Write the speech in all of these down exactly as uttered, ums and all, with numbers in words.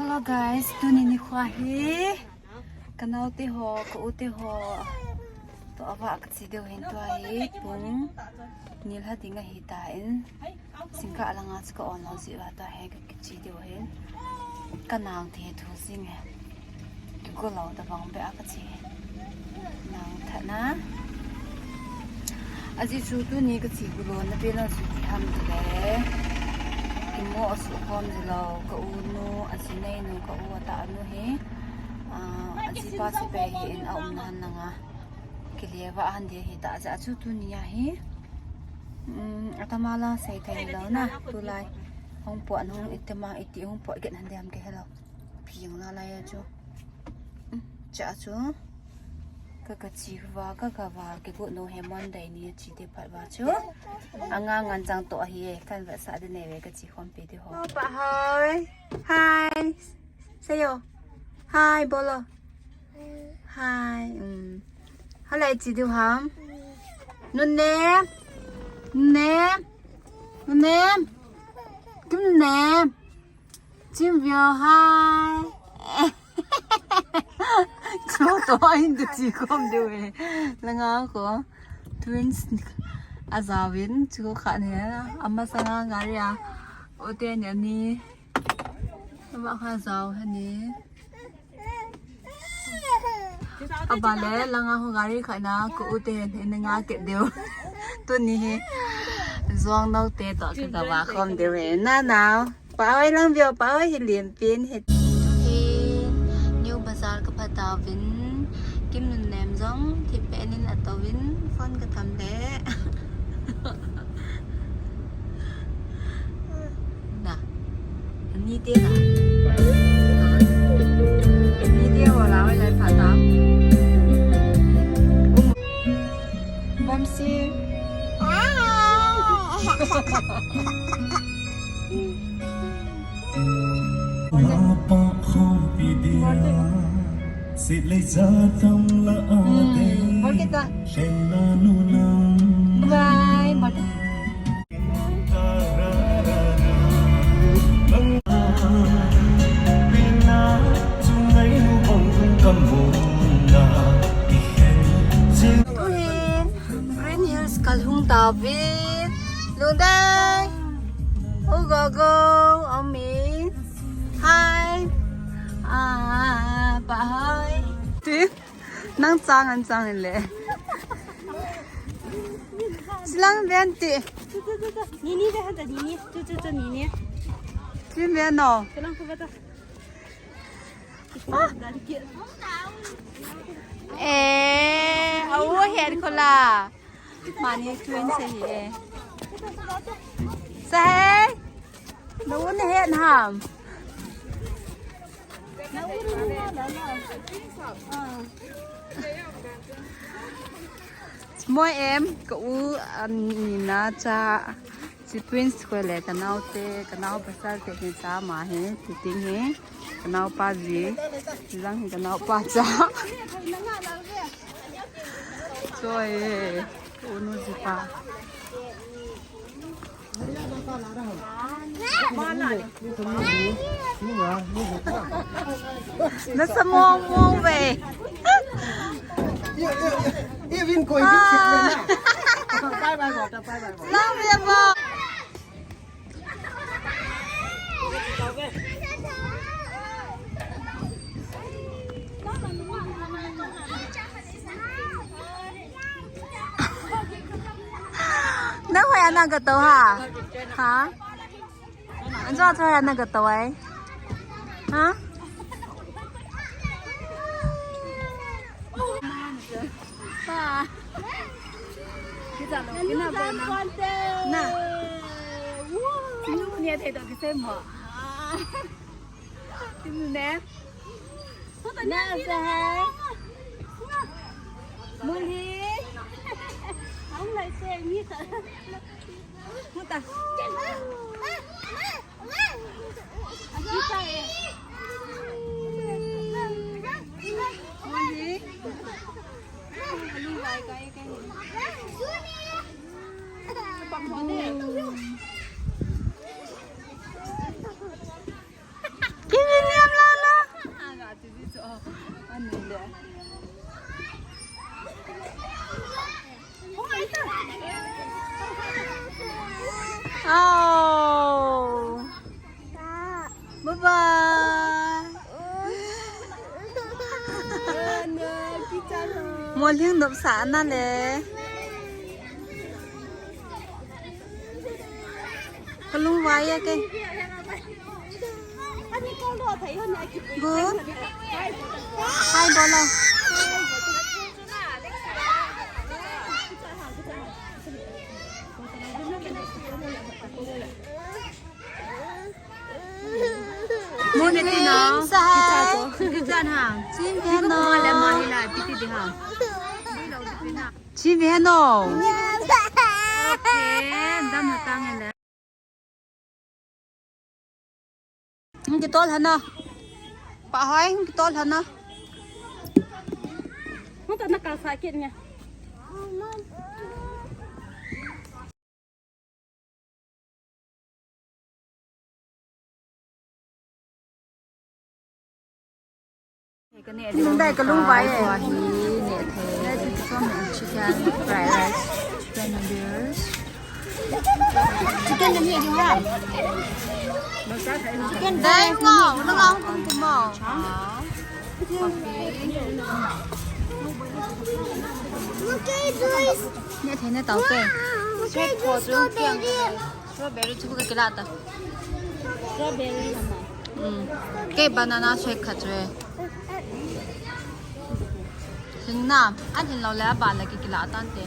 Hello guys, tuni nikho hi ka naote ho, ka ute ho toh avah kache diu hin, tua hi pung ni lha ding ahitan. Singkah langa chu ka on lou jeh uva tua hi ka kiche diu hin. Ka naote thu jing e. Kigo lou tabang beh a kache. Nang tha na. Ajeh chu tuni kache gu lona pen a chu ipi ham tile, imo asuh khom ji lou, ka u nu, aji nei nu, ka u atah nu hi, ah, ajipa chu pe hi in a um nan nanga. Kile vah ahin ding ahi tah jeh a chu tuni a hi. Um, atama la sei thei lou na, tulai. Hung pot, hung itima, iti hung pot get han ding ham kihe lou. Pi jong la lai a chu. Um, cha chu. Ka, kache uva, ka, ka va, kigo nu he Monday ni che ding phat uva chu. Anga ngan chang toh ahi e, kan vetsah ding nei ve kache khompi diu ho. Pa hoi. Hi. Say yo. Hi, bolo. Hi. Um. Halai che diu ham. Nunem. Nunem. Nunem. Kim nunem. Chim vio hai. Cho to ahin kache khom diu e. Langa ko. Twins ajaovin chu kha ne. Amasanga gari a. Ute ne ni. Ama kha jao hani. Abale, langa ho gari khat na, ka ute hin, hin nga kit diu. Tuni hi, jong nau te to, ka, ka va khom diu hi. Na nau, pa oi lang vio, pa oi hi lian pin hi. Hi, New Bazaar ka pha tauvin, Kim Nunem jong, thi pen in atouvin, phone ka tam le. Na. Ni te na. Ni te wala wai lai pha ta. Bamsi. Hmm, bol kita. Bye, bol. Tuhin, Green Hills kalhung tauvin. Lungdei. O gogo, Omi. Hi. Ah, pa hi. Ti. Nang chang an chang in le. Silang ven ti. Chu, chu, chu, chu. Ni, ni, ve han ta, ni, ni. Chu, chu, chu, ni, ni. Chin ven no. Silang khu ve ta. Ah. Eh, au het ko la. Mani twins ahi e. Sahei. Na u nahet ham. Moi em, ka u ani na cha. Chi twins ko le ka nao te, ka nao pasal te hin cha ma hi, ti ting hi. Ka nao pa ji. Lang hi ka nao pa cha. Choi, ka u nu ji pa. Nasa mong mong ve. Bye bye, bye bye. Love you, bye. Nang hoi ana ga to ha? Ha? Anjo hoi ana ga to ai? Ha? Pa. Kita lo, kina ba na? Na. Sinu ni ate to kise mo. Sinu ne? Na sa hai. Muli. Ang lai se ni ta. Muta. Muta e. Muli. Alu vai kai kai. Pam mo ne. Kim Min Liam Bye bye. Moling nop sa na le. Kalung vai ya ke. Good. Hi, bolo. Moni ti no. Sa hai. Kitan ha. Chin ve no. Male mani la piti di ha. Chin ve no. Okay, dam hatang le. Hung kitol hana. Pa hoi, hung kitol hana. Hung ta na ka sa kit nya. Dai ka lung vai e. Hi ne the. Chicken fried rice, chicken noodles. Chicken ni di ha. Chicken dai ngo, na ngo kum kum mo. Ne the ne tau te. Sweet ko chu kiang. Strawberry chu ka kila ta. Strawberry lama. Hmm. Kei banana shake khat chu e. Hing na, an hin lo le a ban le ki kila tan te.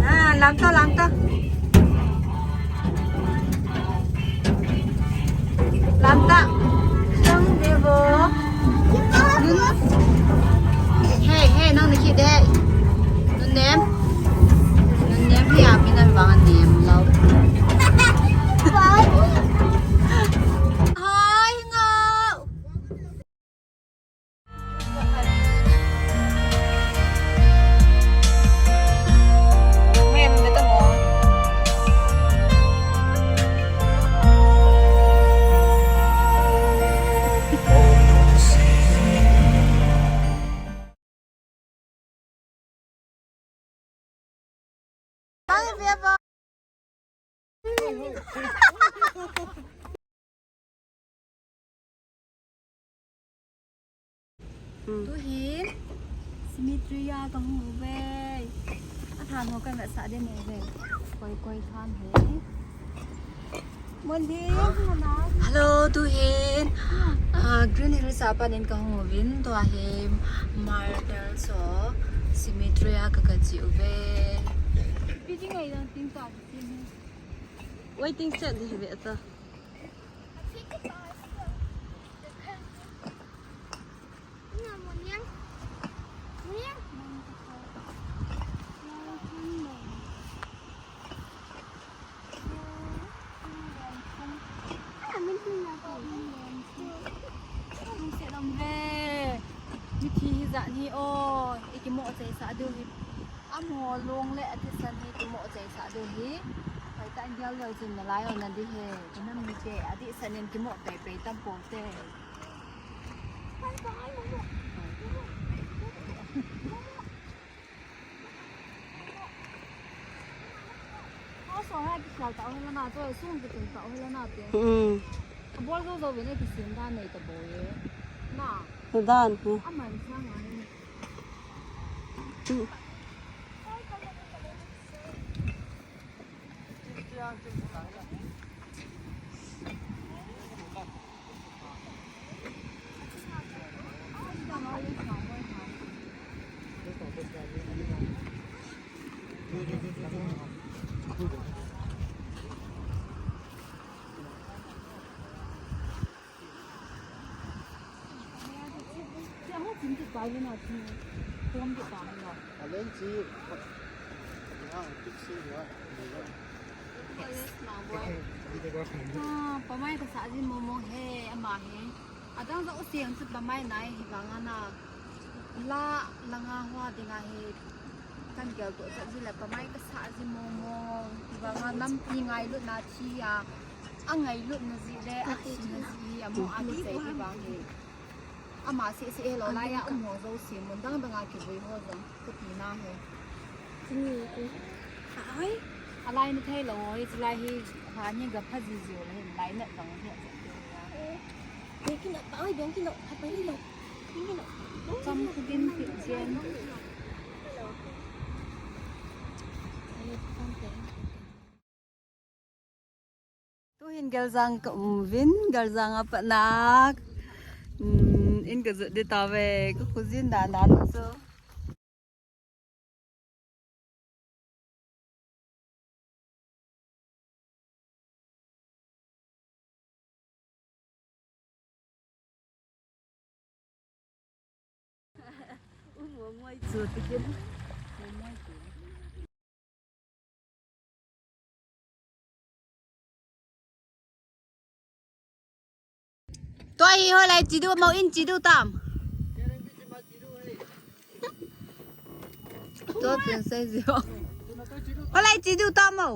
Ah, lam ta, lam ta. Lam ta. Song de bo. Hey, hey, nang na khi de. Nun nem. Nun nem hi a, mi nan vang nem lo. Hi, ngau. Hmm. Tu hin cemetery a ka hung uve. A than ho ka vetsah ding uve. Koi koi than he. Morning. Hello, tu hin, ah, Green Hills a pat in ka hung uvin, tua hi Martyrs Cemetery a ka ka che uve. Waiting shed hi ve ta. Mithi hi jat hi o, i kimoh cheisah diu hi. Amaho long le athisan hi kimoh cheisah diu hi. Hoitah in gel leu chun nalai ho nadi he. Kanam mite adihsan in kimoh peipei tam poute. Aw, so ha kikhel tau hela na, so sung kitung tau hela na te. Hmm. Abol jo jo ve na kisem dan nei ta bou ye. Na. Sa dan, hmm. Aman sang a ni. Hmm. Ah, pamai ka sa ji momo he, ama he. Adang jo siang chu pamai nai hi vang ana. La, langa hua dinga hi. Kan gel to chat ji le pa mai ka sa ji mo mo. Ti ba nga nampi ngailutna thi a. A ngailutna ji le a thina ji a mo a ti sei ti ba he. Ama se se he lo lai a um ho jo se mun dang dang a kivui ho jong ka ti na he. Chini ko. Ai. A lai na thei lo hoi, chu lai hi ha ni ga pha ji ji le lai na dang he. Bengkin a pa, oi, bengkin a pa ni lo. Bengkin a. Cham khu din pi jen. Tu hin Galjang ka um vin, Galjang a pat na. Hmm, in ka jot di ta ve, ka khujin dan dan chu. Tua hi hoilai chi diu, mo in chi diu tam. Tua pin sai ji ho. Hoilai chi diu tam mo.